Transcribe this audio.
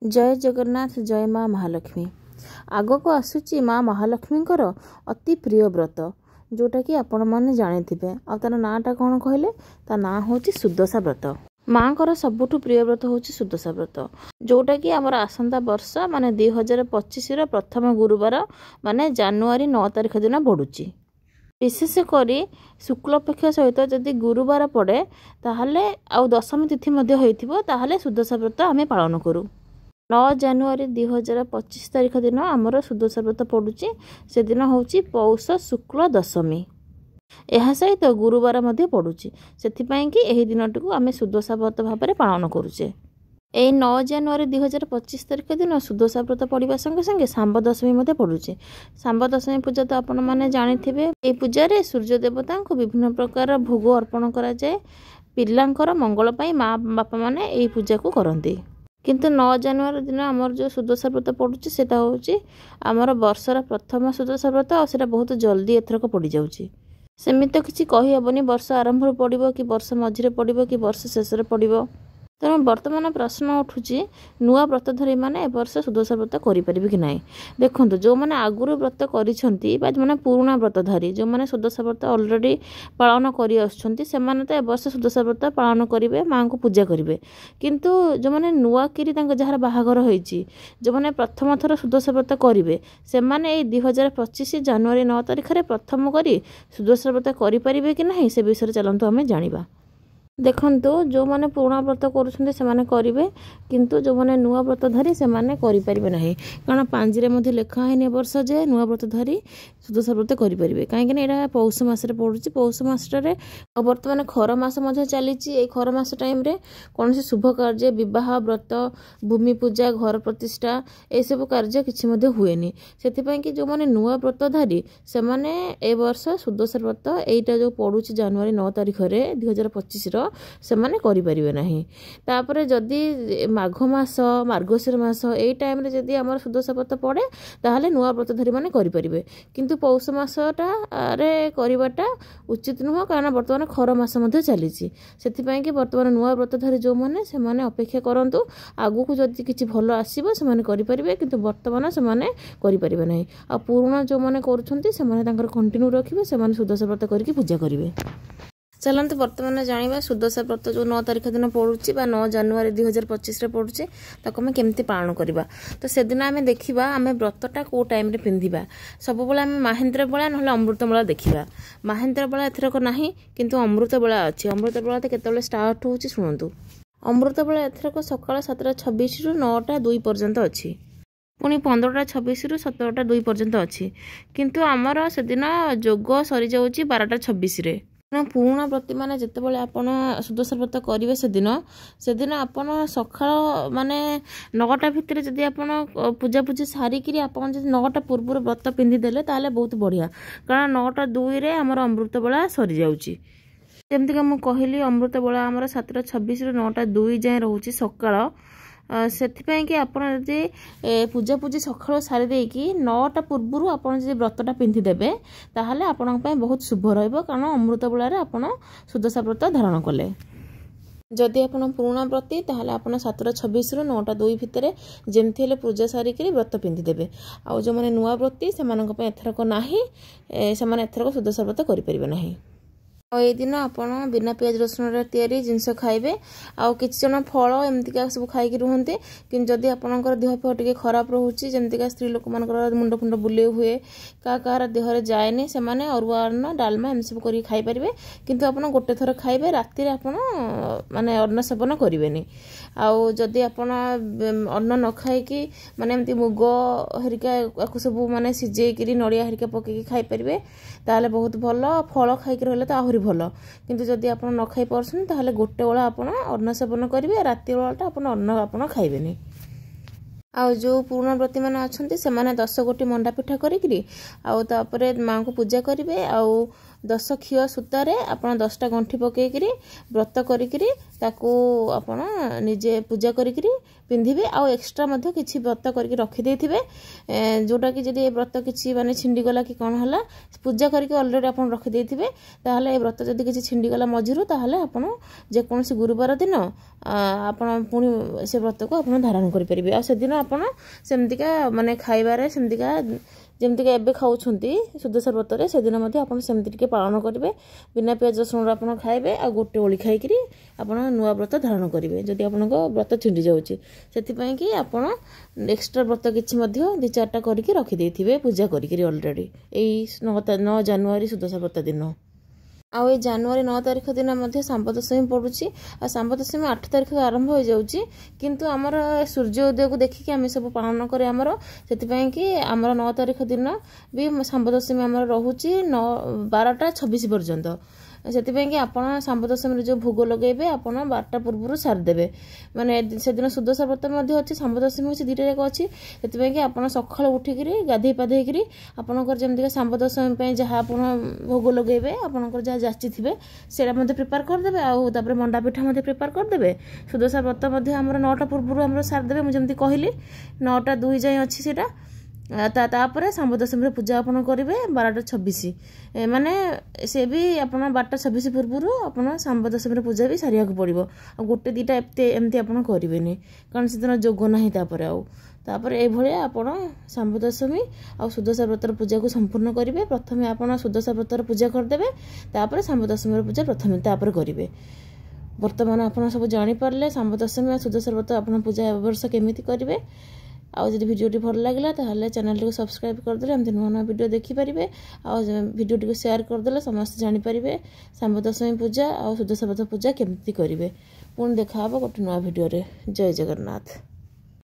ଜୟ ଜଗନ୍ନାଥ, ଜୟ ମା ମହାଲକ୍ଷ୍ମୀ। ଆଗକୁ ଆସୁଛି ମା ମହାଲକ୍ଷ୍ମୀଙ୍କର ଅତି ପ୍ରିୟ ବ୍ରତ, ଯେଉଁଟାକି ଆପଣମାନେ ଜାଣିଥିବେ। ଆଉ ତା'ର ନାଁଟା କ'ଣ କହିଲେ? ତା ନାଁ ହେଉଛି ସୁଦଶା ବ୍ରତ। ମାଆଙ୍କର ସବୁଠୁ ପ୍ରିୟ ବ୍ରତ ହେଉଛି ସୁଦଶା ବ୍ରତ, ଯେଉଁଟାକି ଆମର ଆସନ୍ତା ବର୍ଷ ମାନେ 2025ର ପ୍ରଥମ ଗୁରୁବାର ମାନେ ଜାନୁଆରୀ 9 ତାରିଖ ଦିନ ପଡ଼ୁଛି। ବିଶେଷ କରି ଶୁକ୍ଳପକ୍ଷ ସହିତ ଯଦି ଗୁରୁବାର ପଡ଼େ ତାହେଲେ, ଆଉ ଦଶମୀ ତିଥି ମଧ୍ୟ ହେଇଥିବ, ତାହେଲେ ସୁଦଶା ବ୍ରତ ଆମେ ପାଳନ କରୁ। 9 ଜାନୁଆରୀ 2025 ତାରିଖ ଦିନ ଆମର ସୁଦଶା ବ୍ରତ ପଡ଼ୁଛି। ସେଦିନ ହେଉଛି ପୌଷ ଶୁକ୍ଳ ଦଶମୀ, ଏହା ସହିତ ଗୁରୁବାର ମଧ୍ୟ ପଡ଼ୁଛି। ସେଥିପାଇଁ କି ଏହି ଦିନଟିକୁ ଆମେ ସୁଦଶା ବ୍ରତ ଭାବରେ ପାଳନ କରୁଛେ। ଏଇ 9 ଜାନୁଆରୀ 2025 ତାରିଖ ଦିନ ସୁଦଶା ବ୍ରତ ପଡ଼ିବା ସଙ୍ଗେ ସଙ୍ଗେ ଶାମ୍ବ ଦଶମୀ ମଧ୍ୟ ପଡ଼ୁଛି। ଶାମ୍ବ ଦଶମୀ ପୂଜା ତ ଆପଣମାନେ ଜାଣିଥିବେ। ଏହି ପୂଜାରେ ସୂର୍ଯ୍ୟ ଦେବତାଙ୍କୁ ବିଭିନ୍ନ ପ୍ରକାର ଭୋଗ ଅର୍ପଣ କରାଯାଏ। ପିଲାଙ୍କର ମଙ୍ଗଳ ପାଇଁ ମା ବାପାମାନେ ଏହି ପୂଜାକୁ କରନ୍ତି। କିନ୍ତୁ 9 ଜାନୁଆରୀ ଦିନ ଆମର ଯେଉଁ ସୁଦଶା ବ୍ରତ ପଡ଼ୁଛି, ସେଇଟା ହେଉଛି ଆମର ବର୍ଷର ପ୍ରଥମ ସୁଦଶା ବ୍ରତ, ଆଉ ସେଇଟା ବହୁତ ଜଲ୍ଦି ଏଥରକ ପଡ଼ିଯାଉଛି। ସେମିତି ତ କିଛି କହିହେବନି, ବର୍ଷ ଆରମ୍ଭରୁ ପଡ଼ିବ କି ବର୍ଷ ମଝିରେ ପଡ଼ିବ କି ବର୍ଷ ଶେଷରେ ପଡ଼ିବ। ତେଣୁ ବର୍ତ୍ତମାନ ପ୍ରଶ୍ନ ଉଠୁଛି, ନୂଆ ବ୍ରତଧାରୀମାନେ ଏ ବର୍ଷ ସୁଦଶା ବ୍ରତ କରିପାରିବେ କି ନାହିଁ? ଦେଖନ୍ତୁ, ଯେଉଁମାନେ ଆଗରୁ ବ୍ରତ କରିଛନ୍ତି ବା ଯେଉଁମାନେ ପୁରୁଣା ବ୍ରତଧାରୀ, ଯେଉଁମାନେ ସୁଦଶା ବ୍ରତ ଅଲରେଡ଼ି ପାଳନ କରି ଆସୁଛନ୍ତି, ସେମାନେ ତ ଏ ବର୍ଷ ସୁଦଶା ବ୍ରତ ପାଳନ କରିବେ, ମାଆଙ୍କୁ ପୂଜା କରିବେ। କିନ୍ତୁ ଯେଉଁମାନେ ନୂଆକିରି ତାଙ୍କ ଯାହାର ବାହାଘର ହେଇଛି, ଯେଉଁମାନେ ପ୍ରଥମ ଥର ସୁଦଶା ବ୍ରତ କରିବେ, ସେମାନେ ଏଇ 2025 ଜାନୁଆରୀ 9 ତାରିଖରେ ପ୍ରଥମ କରି ସୁଦଶା ବ୍ରତ କରିପାରିବେ କି ନାହିଁ, ସେ ବିଷୟରେ ଚାଲନ୍ତୁ ଆମେ ଜାଣିବା। ଦେଖନ୍ତୁ, ଯେଉଁମାନେ ପୁରୁଣା ବ୍ରତ କରୁଛନ୍ତି ସେମାନେ କରିବେ, କିନ୍ତୁ ଯେଉଁମାନେ ନୂଆ ବ୍ରତଧାରୀ ସେମାନେ କରିପାରିବେ ନାହିଁ। କାରଣ ପାଞ୍ଜିରେ ମଧ୍ୟ ଲେଖା ହେଇନି ଏ ବର୍ଷ ଯେ ନୂଆ ବ୍ରତଧାରୀ ସୁଦଶା ବ୍ରତ କରିପାରିବେ, କାହିଁକିନା ଏଇଟା ପୌଷ ମାସରେ ପଡ଼ୁଛି। ପୌଷ ମାସଟାରେ ଆଉ ବର୍ତ୍ତମାନ ଖରା ମାସ ମଧ୍ୟ ଚାଲିଛି। ଏଇ ଖରା ମାସ ଟାଇମ୍ରେ କୌଣସି ଶୁଭ କାର୍ଯ୍ୟ, ବିବାହ, ବ୍ରତ, ଭୂମି ପୂଜା, ଘର ପ୍ରତିଷ୍ଠା, ଏସବୁ କାର୍ଯ୍ୟ କିଛି ମଧ୍ୟ ହୁଏନି। ସେଥିପାଇଁ କି ଯେଉଁମାନେ ନୂଆ ବ୍ରତଧାରୀ ସେମାନେ ଏ ବର୍ଷ ସୁଦଶା ବ୍ରତ ଏଇଟା ଯେଉଁ ପଡ଼ୁଛି ଜାନୁଆରୀ 9 ତାରିଖରେ 2025ର, ସେମାନେ କରିପାରିବେ ନାହିଁ। ତାପରେ ଯଦି ମାଘ ମାସ, ମାର୍ଗଶିର ମାସ, ଏଇ ଟାଇମ୍ରେ ଯଦି ଆମର ସୁଦଶା ବ୍ରତ ପଡ଼େ, ତାହେଲେ ନୂଆ ବ୍ରତଧାରୀମାନେ କରିପାରିବେ। କିନ୍ତୁ ପୌଷ ମାସଟାରେ କରିବାଟା ଉଚିତ ନୁହଁ, କାରଣ ବର୍ତ୍ତମାନ ଖରା ମାସ ମଧ୍ୟ ଚାଲିଛି। ସେଥିପାଇଁ କି ବର୍ତ୍ତମାନ ନୂଆ ବ୍ରତଧାରୀ ଯେଉଁମାନେ, ସେମାନେ ଅପେକ୍ଷା କରନ୍ତୁ। ଆଗକୁ ଯଦି କିଛି ଭଲ ଆସିବ ସେମାନେ କରିପାରିବେ, କିନ୍ତୁ ବର୍ତ୍ତମାନ ସେମାନେ କରିପାରିବେ ନାହିଁ। ଆଉ ପୁରୁଣା ଯେଉଁମାନେ କରୁଛନ୍ତି ସେମାନେ ତାଙ୍କର କଣ୍ଟିନ୍ୟୁ ରଖିବେ, ସେମାନେ ସୁଦଶା ବ୍ରତ କରିକି ପୂଜା କରିବେ। ଚାଲନ୍ତୁ ବର୍ତ୍ତମାନ ଜାଣିବା, ସୁଦଶା ବ୍ରତ ଯେଉଁ 9 ତାରିଖ ଦିନ ପଡ଼ୁଛି ବା 9 ଜାନୁଆରୀ 2025ରେ ପଡ଼ୁଛି, ତାକୁ ଆମେ କେମିତି ପାଳନ କରିବା। ତ ସେଦିନ ଆମେ ଦେଖିବା ଆମେ ବ୍ରତଟା କେଉଁ ଟାଇମ୍ରେ ପିନ୍ଧିବା। ସବୁବେଳେ ଆମେ ମାହେନ୍ଦ୍ର ବେଳା ନହେଲେ ଅମୃତବେଳା ଦେଖିବା। ମାହେନ୍ଦ୍ର ବେଳା ଏଥରକ ନାହିଁ, କିନ୍ତୁ ଅମୃତ ବେଳା ଅଛି। ଅମୃତ ବେଳା ତ କେତେବେଳେ ଷ୍ଟାର୍ଟ ହେଉଛି ଶୁଣନ୍ତୁ। ଅମୃତ ବେଳା ଏଥରକ ସକାଳ 7:26ରୁ 9:02 ପର୍ଯ୍ୟନ୍ତ ଅଛି, ପୁଣି 15:26ରୁ 17:02 ପର୍ଯ୍ୟନ୍ତ ଅଛି। କିନ୍ତୁ ଆମର ସେଦିନ ଯୋଗ ସରିଯାଉଛି 12:26ରେ। ତେଣୁ ପୁରୁଣା ବ୍ରତୀମାନେ ଯେତେବେଳେ ଆପଣ ସୁଦଶା ବ୍ରତ କରିବେ ସେଦିନ ଆପଣ ସକାଳ ମାନେ 9ଟା ଭିତରେ ଯଦି ଆପଣ ପୂଜାପୂଜି ସାରିକିରି ଆପଣ ଯଦି 9ଟା ପୂର୍ବରୁ ବ୍ରତ ପିନ୍ଧିଦେଲେ ତାହେଲେ ବହୁତ ବଢ଼ିଆ, କାରଣ 9:02ରେ ଆମର ଅମୃତ ବେଳା ସରିଯାଉଛି। ଯେମିତିକା ମୁଁ କହିଲି, ଅମୃତ ବେଳା ଆମର 7:26ରୁ 9:02 ଯାଏଁ ରହୁଛି ସକାଳ। ସେଥିପାଇଁ କି ଆପଣ ଯଦି ପୂଜାପୂଜି ସକାଳୁ ସାରି ଦେଇକି 9ଟା ପୂର୍ବରୁ ଆପଣ ଯଦି ବ୍ରତଟା ପିନ୍ଧିଦେବେ, ତାହେଲେ ଆପଣଙ୍କ ପାଇଁ ବହୁତ ଶୁଭ ରହିବ, କାରଣ ଅମୃତ ବେଳାରେ ଆପଣ ସୁଦଶା ବ୍ରତ ଧାରଣ କଲେ। ଯଦି ଆପଣ ପୁରୁଣା ବ୍ରତୀ, ତାହେଲେ ଆପଣ 7:26ରୁ 9:02 ଭିତରେ ଯେମିତି ହେଲେ ପୂଜା ସାରିକିରି ବ୍ରତ ପିନ୍ଧିଦେବେ। ଆଉ ଯେଉଁମାନେ ନୂଆ ବ୍ରତୀ ସେମାନଙ୍କ ପାଇଁ ଏଥରକ ନାହିଁ, ସେମାନେ ଏଥରକ ସୁଦଶା ବ୍ରତ କରିପାରିବେ ନାହିଁ। ଆଉ ଏଇ ଦିନ ଆପଣ ବିନା ପିଆଜ ରସୁଣରେ ତିଆରି ଜିନିଷ ଖାଇବେ। ଆଉ କିଛି ଜଣ ଫଳ ଏମିତିକା ସବୁ ଖାଇକି ରୁହନ୍ତି, କିନ୍ତୁ ଯଦି ଆପଣଙ୍କର ଦେହ ଫେହ ଟିକେ ଖରାପ ରହୁଛି, ଯେମିତିକା ସ୍ତ୍ରୀ ଲୋକମାନଙ୍କର ମୁଣ୍ଡ ଫୁଣ୍ଡ ବୁଲେଇ ହୁଏ, କାହା କାହାର ଦେହରେ ଯାଏନି, ସେମାନେ ଅରୁଆ ଅନ୍ନ, ଡାଲମା ଏମିତି ସବୁ କରିକି ଖାଇପାରିବେ। କିନ୍ତୁ ଆପଣ ଗୋଟେ ଥର ଖାଇବେ, ରାତିରେ ଆପଣ ମାନେ ଅନ୍ନ ସେବନ କରିବେନି। ଆଉ ଯଦି ଆପଣ ଅନ୍ନ ନ ଖାଇକି ମାନେ ଏମିତି ମୁଗ ହେରିକା ଆକୁ ସବୁ ମାନେ ସିଝେଇକିରି ନଡ଼ିଆ ହେରିକା ପକେଇକି ଖାଇପାରିବେ, ତାହେଲେ ବହୁତ ଭଲ। ଫଳ ଖାଇକି ରହିଲେ ତ ଆହୁରି ଭଲ। କିନ୍ତୁ ଯଦି ଆପଣ ନ ଖାଇ ପାରୁଛନ୍ତି, ତାହେଲେ ଗୋଟେ ବେଳା ଆପଣ ଅନ୍ନ ସେବନ କରିବେ, ରାତି ବେଳାଟା ଆପଣ ଅନ୍ନ ଆପଣ ଖାଇବେନି। ଆଉ ଯେଉଁ ପୁରୁଣା ବ୍ରତୀମାନେ ଅଛନ୍ତି ସେମାନେ 10 ଗୋଟି ମଣ୍ଡା ପିଠା କରିକିରି ଆଉ ତାପରେ ମାଆଙ୍କୁ ପୂଜା କରିବେ। ଆଉ 10 ଖିଅ ସୂତାରେ ଆପଣ 10ଟା ଗଣ୍ଠି ପକେଇକିରି ବ୍ରତ କରିକିରି ତାକୁ ଆପଣ ନିଜେ ପୂଜା କରିକିରି ପିନ୍ଧିବେ। ଆଉ ଏକ୍ସଟ୍ରା ମଧ୍ୟ କିଛି ବ୍ରତ କରିକି ରଖିଦେଇଥିବେ, ଯେଉଁଟାକି ଯଦି ଏ ବ୍ରତ କିଛି ମାନେ ଛିଣ୍ଡିଗଲା କି କ'ଣ ହେଲା, ପୂଜା କରିକି ଅଲରେଡ଼ି ଆପଣ ରଖିଦେଇଥିବେ, ତାହେଲେ ଏ ବ୍ରତ ଯଦି କିଛି ଛିଣ୍ଡିଗଲା ମଝିରୁ, ତାହେଲେ ଆପଣ ଯେକୌଣସି ଗୁରୁବାର ଦିନ ଆପଣ ପୁଣି ସେ ବ୍ରତକୁ ଆପଣ ଧାରଣ କରିପାରିବେ। ଆଉ ସେଦିନ ଆପଣ ସେମିତିକା ମାନେ ଖାଇବାରେ ସେମିତିକା ଯେମିତିକା ଏବେ ଖାଉଛନ୍ତି ସୁଦଶା ବ୍ରତରେ, ସେଦିନ ମଧ୍ୟ ଆପଣ ସେମିତି ଟିକେ ପାଳନ କରିବେ। ବିନା ପିଆଜ ରସୁଣରେ ଆପଣ ଖାଇବେ ଆଉ ଗୋଟେ ଓଳି ଖାଇକିରି ଆପଣ ନୂଆ ବ୍ରତ ଧାରଣ କରିବେ ଯଦି ଆପଣଙ୍କ ବ୍ରତ ଛିଣ୍ଡି ଯାଉଛି। ସେଥିପାଇଁ କି ଆପଣ ଏକ୍ସଟ୍ରା ବ୍ରତ କିଛି ମଧ୍ୟ 2 4ଟା କରିକି ରଖିଦେଇଥିବେ ପୂଜା କରିକିରି ଅଲରେଡ଼ି ଏଇ 9 ଜାନୁଆରୀ ସୁଦଶା ବ୍ରତ ଦିନ। ଆଉ ଏଇ ଜାନୁଆରୀ 9 ତାରିଖ ଦିନ ମଧ୍ୟ ଶାମ୍ବ ଦଶମୀ ପଡ଼ୁଛି। ଆଉ ଶାମ୍ବ ଦଶମୀ 8 ତାରିଖରୁ ଆରମ୍ଭ ହୋଇଯାଉଛି, କିନ୍ତୁ ଆମର ସୂର୍ଯ୍ୟ ଉଦୟକୁ ଦେଖିକି ଆମେ ସବୁ ପାଳନ କରେ ଆମର। ସେଥିପାଇଁ କି ଆମର 9 ତାରିଖ ଦିନ ବି ଶାମ୍ବ ଦଶମୀ ଆମର ରହୁଛି 9 12:26 ପର୍ଯ୍ୟନ୍ତ। ସେଥିପାଇଁ କି ଆପଣ ଶାମ୍ବ ଦଶମୀରେ ଯେଉଁ ଭୋଗ ଲଗେଇବେ ଆପଣ 12ଟା ପୂର୍ବରୁ ସାରିଦେବେ। ମାନେ ସେଦିନ ସୁଦଶା ବ୍ରତ ମଧ୍ୟ ଅଛି, ଶାମ୍ବ ଦଶମୀ ଅଛି, 2ଟା ଯାକ ଅଛି। ସେଥିପାଇଁ କି ଆପଣ ସକାଳୁ ଉଠିକିରି ଗାଧେଇ ପାଧେଇକିରି ଆପଣଙ୍କର ଯେମିତିକା ଶାମ୍ବ ଦଶମୀ ପାଇଁ ଯାହା ଆପଣ ଭୋଗ ଲଗେଇବେ, ଆପଣଙ୍କର ଯାହା ଯାଚିଥିବେ ସେଇଟା ମଧ୍ୟ ପ୍ରିପେୟାର କରିଦେବେ। ଆଉ ତାପରେ ମଣ୍ଡା ପିଠା ମଧ୍ୟ ପ୍ରିପେୟାର କରିଦେବେ। ସୁଦଶା ବ୍ରତ ମଧ୍ୟ ଆମର 9ଟା ପୂର୍ବରୁ ଆମର ସାରିଦେବେ। ମୁଁ ଯେମିତି କହିଲି 9ଟା 2 ଯାଏଁ ଅଛି ସେଇଟା। ତାପରେ ଶାମ୍ବ ଦଶମୀରେ ପୂଜା ଆପଣ କରିବେ 12:26, ମାନେ ସେ ବି ଆପଣ 12:26 ପୂର୍ବରୁ ଆପଣ ଶାମ୍ବ ଦଶମୀର ପୂଜା ବି ସାରିବାକୁ ପଡ଼ିବ। ଆଉ ଗୋଟେ 2ଟା ଏତେ ଏମିତି ଆପଣ କରିବେନି, କାରଣ ସେଦିନ ଯୋଗ ନାହିଁ। ତାପରେ ଆଉ ତାପରେ ଏଇଭଳିଆ ଆପଣ ଶାମ୍ବ ଦଶମୀ ଆଉ ସୁଦଶା ବ୍ରତର ପୂଜାକୁ ସମ୍ପୂର୍ଣ୍ଣ କରିବେ। ପ୍ରଥମେ ଆପଣ ସୁଦଶା ବ୍ରତର ପୂଜା କରିଦେବେ, ତାପରେ ଶାମ୍ବ ଦଶମୀର ପୂଜା ପ୍ରଥମେ ତାପରେ କରିବେ। ବର୍ତ୍ତମାନ ଆପଣ ସବୁ ଜାଣିପାରିଲେ ଶାମ୍ବ ଦଶମୀ ଆଉ ସୁଦଶା ବ୍ରତ ଆପଣ ପୂଜା ଏ ବର୍ଷ କେମିତି କରିବେ। ଆଉ ଯଦି ଭିଡ଼ିଓଟି ଭଲ ଲାଗିଲା ତାହେଲେ ଚ୍ୟାନେଲଟିକୁ ସବସ୍କ୍ରାଇବ୍ କରିଦେଲେ ଏମିତି ନୂଆ ନୂଆ ଭିଡ଼ିଓ ଦେଖିପାରିବେ। ଆଉ ଭିଡ଼ିଓଟିକୁ ସେୟାର କରିଦେଲେ ସମସ୍ତେ ଜାଣିପାରିବେ ଶାମ୍ବ ଦଶମୀ ପୂଜା ଆଉ ସୁଦଶା ବ୍ରତ ପୂଜା କେମିତି କରିବେ। ପୁଣି ଦେଖାହେବ ଗୋଟେ ନୂଆ ଭିଡ଼ିଓରେ। ଜୟ ଜଗନ୍ନାଥ।